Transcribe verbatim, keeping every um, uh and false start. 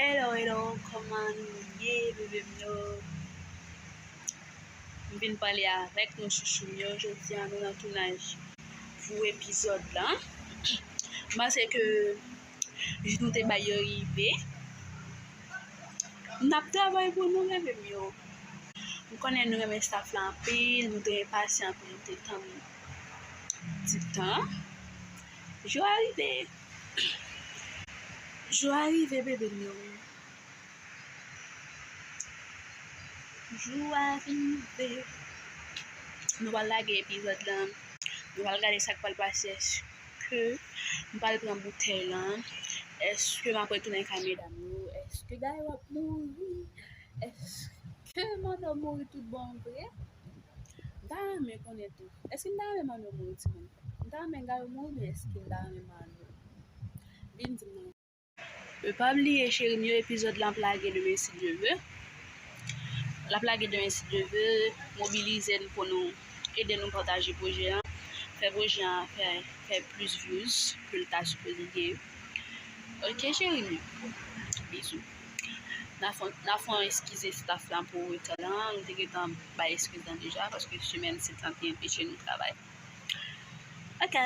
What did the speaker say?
Hello, hello, kòman nou ye, bebe m yo? M vin pale avèk nou, chouchou m yo. Jodi a, nou nan tounaj pou epizòd la. M panse ke jou nou te bay yo rive. N ap travay pou nou, bebe m yo. M konnen nou renmen staff la anpil, nou te enpasyan pou nou te tann ti tan. Jou a rive. Jou a rive, bebe m yo. Jou a rive. Nou pral lage epizòd la. Nou pral gade sa k pral pase. Èske m pral pran boutèy la? Èske m ap retounen kay medam yo? Èske Gayo ap mouri? Èske Manno mouri tout bon vre? M ta renmen konnen tou. Èske m ta renmen Manno mouri, timoun? M ta renmen Gayo mouri, men èske m ta renmen Manno? Vin di m non. E pa bliye, cheri m yo, epizòd la ap lage demen si Dye vle. L ap lage demen si Dye vle. Mobilize n pou nou ede nou pataje pwojè an. Fè pwojè an fè, fè plis views ke l ta sipoze genyen. Ok, cheri m yo. Bizou. N a fè, n a fè yon eskize staff la pou retard la. Nou te gentan bay eskiz la deja, paske semèn se trannteyen peche nou travay. Ok.